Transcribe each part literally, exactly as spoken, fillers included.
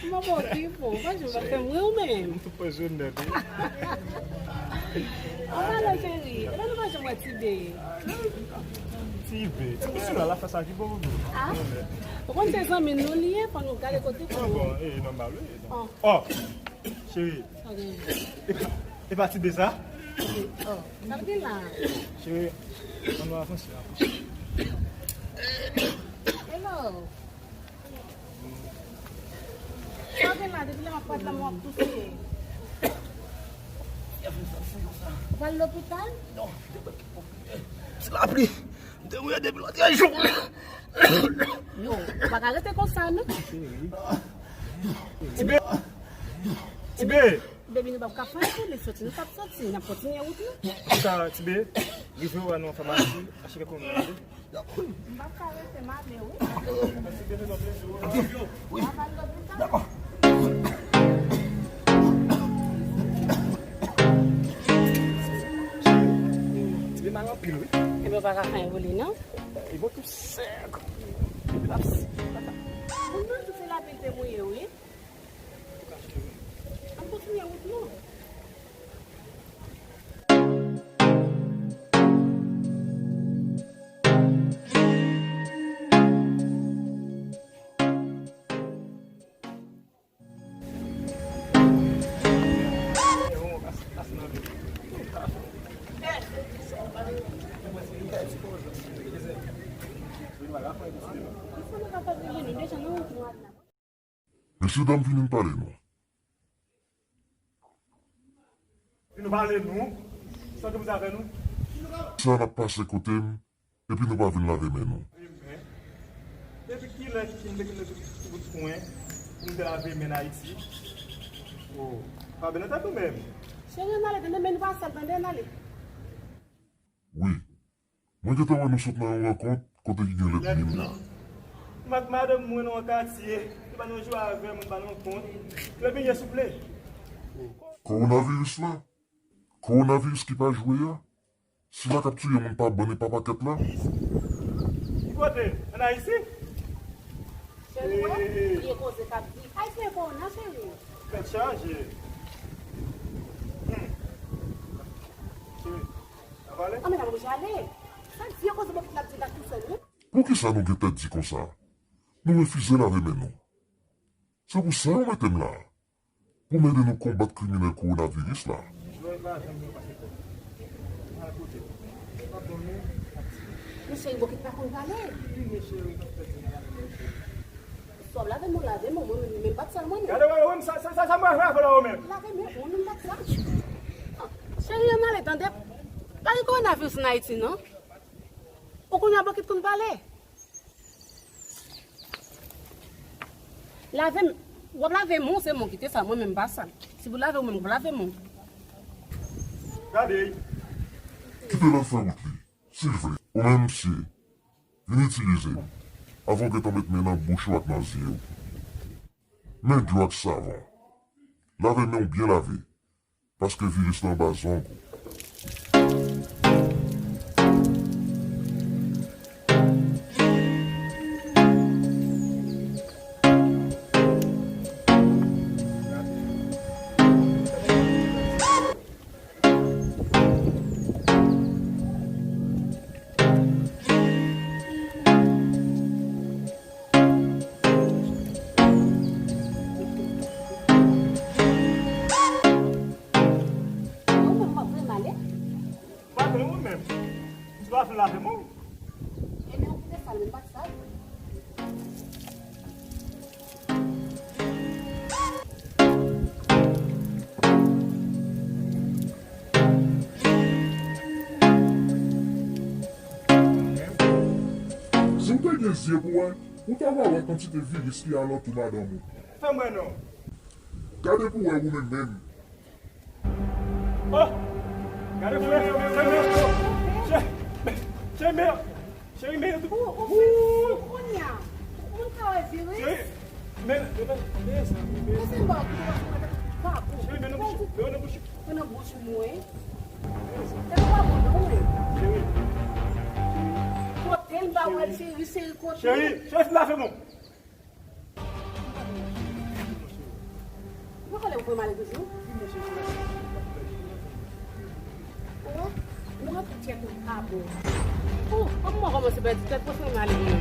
Mwen bon, Pipo, pa janm pa fè m ri ou menm. Ou pa jwenn nèt, wi. An pale, cheri, epa nou pa janm wè Tibe. Tibe? Tibe sou la, l ap fè sa ki bon pou nou. Ah? Ou konn se zanmi nou li ye, fò nou gade kote pou nou. Bon, e nòmal, wi. Oh. Cheri. Ok. Epa, epa Tibe sa? Oh, sa l gen la? Cheri, ann nou avanse, avanse. Hello. Sa w gen la, depi lè m ap pale la, m ap touse. Ou pral lopital? Non, se lapli. M te mouri depi lòt jou. Yo, ou pa ka rete konsa, non. Tibe! Tibe! Baby, nou p ap ka fè anyen pou li, soti nou t ap soti, n ap kontinye wout nou. Sa, Tibe, rive w a nou an famasi, achte kèk remèd. M p ap ka rete, m ale, wi. Tibe, fè nou plezi, wi. Wi. Dakò. Tibe mal anpil, wi. Ebyen, w pa ka fè anyen pou li, non? Li bon tou sèk. Epi l ap sèk. Ou menm tou se lapli te mouye, wi. Ann kontinye wout nou. Mesye dam, vini n pale non. Vin nou pale nou. Sa ke pou sa fè nou? Sa n ap pase kote m, epi nou pa vin lave men nou. Men, depi kilè ki m te kite tout kwen pou m te lave men n Ayiti? Oh, pa byen nan tèt ou menm. Cheri, ann ale, tande, men nou pa sal, tande, ann ale. Wi. Mwen gentan wè nou sot nan yon rankont kote ki gen lètnin la. M ak madanm mwen nan yon katye, li pa nan jwe avè m, li pa nan kont. Lètnin, souple. Kowonaviris la? Kowonaviris ki pa jwe a? Sila k ap tiye moun pa bann e pa pakèt la? Ki kote? Ann Ayiti? Cheri, wè, vye koze k ap di. Ayisyen kowona, cheri. Tèt chaje. Hmm. Cheri. Anmwey, anmwey, ale. Sa vye koze bòkit la ap di la tousèl, wi. Poukisa nou gen tèt di konsa? Nou refize lave men nou. Se pou sa yo mete m la. Pou m ede nou konbat kriminèl kowonaviris la. Men cheri, bòkit pa konn pale. Si w ap lave men w, lave men w, mwen menm, men m pa t sal mwen menm. Gade wè, wè, sa, sa, sa, sa mwen fè avè w la, ou menm? Lave men w, mwen menm pa t sal. Ah, cheri, ann ale, tande. Pa gen kowonaviris ann Ayiti, non. Ou konnen bòkit konn pale. Lave m, w ap lave men w, se men w ki te sal, mwen menm m pa sal. Si pou lave w menm, w ap lave men w. Gade. Kite l al fè wout li, silvouplè. Ou menm, misye, vin itilize m. Avan w gentan met men nan bouch ou ak nan zye w. Men dlo ak savon. Lave men w byen lave. Paske viris lan anba zong ou. Ou menm, w ap vle m ale? M pa vle ou menm. Si w pa vle lave men w. Ebyen, ou kite sal, men m pa t sal. Si w te gen zye pou wè, ou ta va wè kantite viris ki alantou madanm ou. Fè m wè non. Gade pou wè ou menm menm. Oh! Gade pou wè, fè m wè. Men, cheri, men. Ou, ou fè sou kounye a. Moun ka wè viris. Cheri, men, men, men, men sa, men. Pase m ba w kote w ap mete pa bon. Cheri, men nan bouch, men nan bouch. Men nan bouch mwen. E pa bon non, wi. Cheri. Kote l ba w wè cheri, cheri, kote l. Cheri, cheri, fin lave men w. Ou pa kwè lè ou pran male toujou? Ou wè? Ou rantre tèt ou pa bon. Ou, kòm mwen kòmanse pèdi tèt, pran male pou mwen.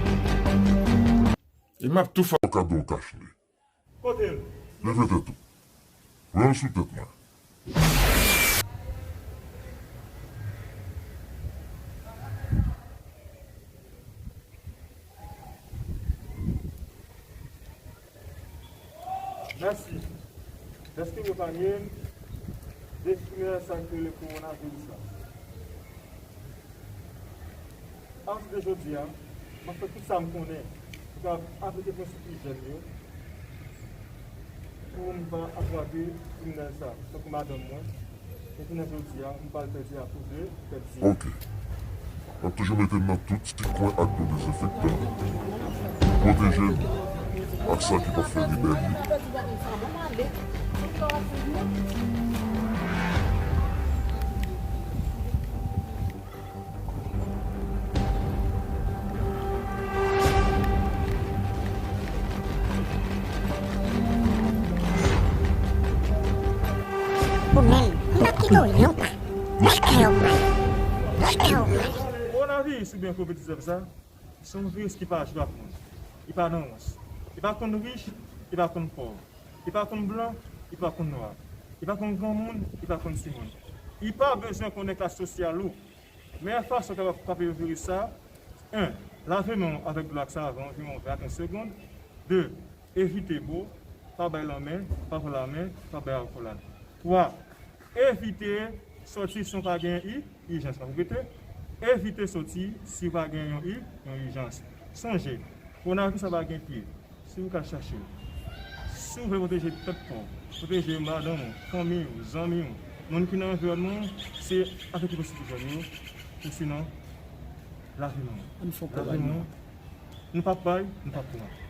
E m ap tou fè w kado w kach li. Kote l? Leve tèt ou. Pran l sou tèt mwen. Mèsi. Dèske w epanye m de kriminèl sa k rele kowonaviris la. Apati de jodi a, m ap fè tout sa m konnen pou kapab aplike prensip ijyèn yo pou m pa atrape kriminèl sa, tankou madanm mwen. E jounen jodi a, m pral pèdi a tou de tèt di. Ok. M ap toujou mete m nan tout ti kwen ak dlo dezenfektan. Pwoteje n ak sa ki p ap fè rebèlye. Ou menm, m p ap kite w yon pa. Lage yo mwen. Lage yo mwen. Kowonaviris oubyen kovid diznèf sa, se yon viris ki pa jwe ak moun. Li pa nan rans. Li pa konn rich, li pa konn pòv. Li pa konn blan, li pa konn nwa. Li pa konn granmoun, li pa konn timoun. Li pa bezwen konnen klas sosyal ou. Meyè fason w kapab frape viris sa, en, lave men w avèk dlo ak savon anviwon ven a trant segonn. De, evite bo, pa bay lanmen, pa pran lamen, pa bay akolad. Twa, evite sòti si w pa gen i, ijans. M ap repete, evite sòti si w pa gen yon i, yon ijans. Sonje, kowonaviris la pa gen pye. Si w ka chache l. Si w vle pwoteje tèt pa w, pwoteje madanm ou, fanmi w, zanmi w, moun ki nan anviwònman w, se aplike prensip ijyèn yo, ou sinon, lave men w. Lave men w. Nou p ap bay, nou p ap pran.